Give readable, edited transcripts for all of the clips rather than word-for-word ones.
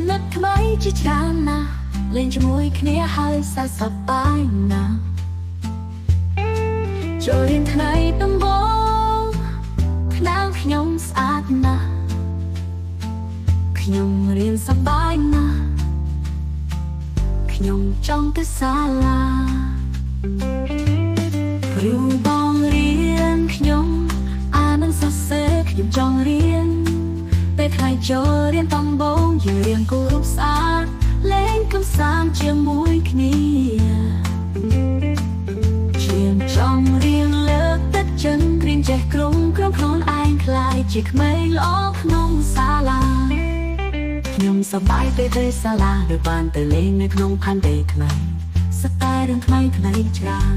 មិត្តថ្មីជាច្រើនណាស់លេងជាមួយគ្នាហើយសើចសប្បាយណាស់ចូលរៀនថ្ងៃដំបូងថ្នាំខ្ញុំស្អាតណាស់ខ្ញុំរៀនសប្បាយណាស់ខ្ញុំចង់ទៅសាលាគ្រូបង្រៀនខ្ញុំអាននិងសរសេរខ្ញុំចង់រៀនពេលថ្ងៃចូលរៀនដំបូងយើងរៀនគូររូបស្អាតលេងកម្សាន្តជាមួយគ្នាជាងចង់រៀនលើកទឹកចិត្តរៀនចេះក្រុមក្រុមខ្លួនឯងក្លាយជាក្មេងល្អក្នុងសាលាខ្ញុំសប្បាយពេលទៅសាលាដោយបានទៅលេងនៅក្នុងផែនដីថ្មីសតែរឿងថ្មីថ្មីច្រើន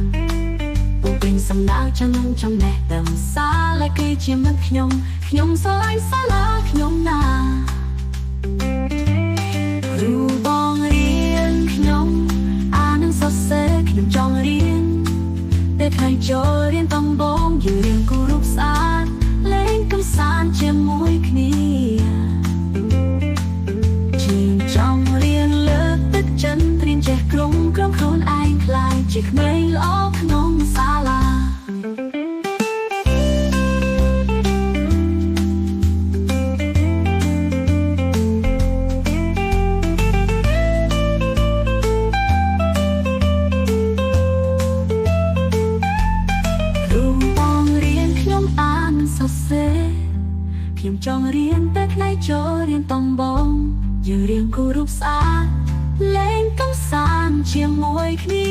ពុំពេញសំដៅចំណងចំណេះដឹងសាលាគឺជាមិត្តខ្ញុំខ្ញុំស្រឡាញ់សាលាខ្ញុំណាស់គ្រូបង្រៀនខ្ញុំអាននិងសរសេរខ្ញុំចង់រៀនពេលថ្ងៃចូលរៀនដំបូងយើងរៀនគូររូបស្អាតលេងកម្សាន្តជាមួយគ្នាជាងចង់រៀនលើកទឹកចិត្តរៀនចេះក្រុមក្រុមខ្លួនឯងក្លាយជាក្មេងល្អក្នុងសាលា គ្រូបង្រៀនខ្ញុំអាននិងសរសេរខ្ញុំចង់រៀនពេលថ្ងៃចូលរៀនដំបូងយើងរៀនគូររូបស្អាតលេងកម្សាន្តជាមួយគ្នា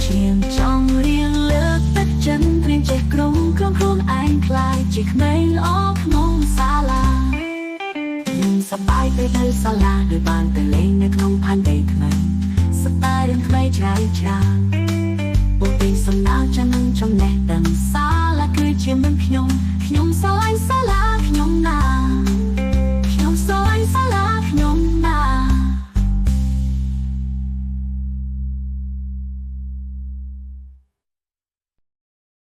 ជាងចង់រៀនលើកទឹកចិត្តរៀនចេះក្រុមក្រុមខ្លួនឯងក្លាយជាក្មេងល្អក្នុងសាលាខ្ញុំសប្បាយពេលទៅសាលាដោយបានទៅលេងនៅក្នុងផែនដីថ្មីសតែរឿងថ្មីច្រើនច្រើន ពុំពេញសំណើចនឹងចំណេះដឹងសាលាគឺជាមិត្តខ្ញុំខ្ញុំស្រឡាញ់សាលា